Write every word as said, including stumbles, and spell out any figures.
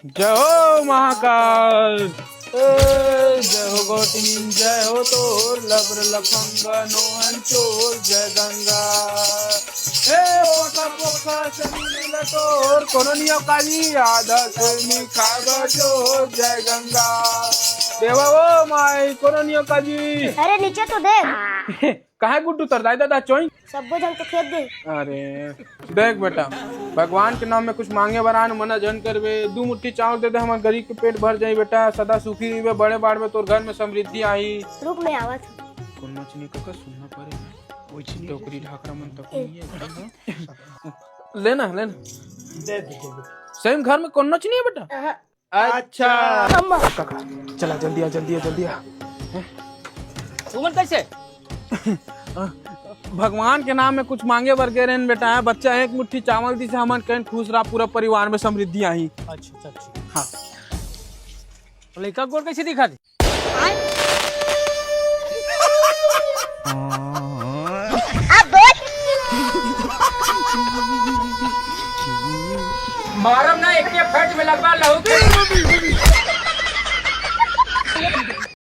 जय हो महाकाल। ए, जय हो गोटिन, जय हो तोर, लबर लफंगा नोहन चोर, जय गंगा। ए, पोका पोका सनी लटोर, कोनो नियो काली आधा से मिखाबा जोर, जय गंगा। देवा ओ माई, कोनो नियो काली। अरे नीचे तो देख। काहे गुड्डू, तोर दाई ददा चोई? सब्बो झन तो खेत दे। अरे देख बेटा, भगवान के नाम में कुछ मांगे बर आन, मना झन करबे। दू मुट्ठी चावल दे दे, हमर गरीब के पेट भर जाई बेटा। सदा सुखी रहिबे, बड़े बाढ़ में तोर घर में समृद्धि आही। रुक, मैं आवत हूँ। कोनो चीनी कका सुनना पड़े ना, ओई चीनी टोकरी ढाकरा मन तक ए। नहीं है। लेना, लेना। दे दे, दे दे। सही में घर में कोनो चीनी है बेटा? अहा। अच्छा। अम्मा। काका, चला, जल्दी आ, जल्दी आ, जल्दी आ। तुमन कैसे? भगवान के नाम में कुछ मांगे बर गे रहेन बेटा, बच्चा एक मुट्ठी चावल दिस, हमन कहेन खुश रहा, पूरा परिवार में समृद्धि आही। अच्छा, अच्छा, अच्छा। हाँ। लइका गोड़ कैसे दिखा दे? मारब ना, एक के फट में लगवा लहू के।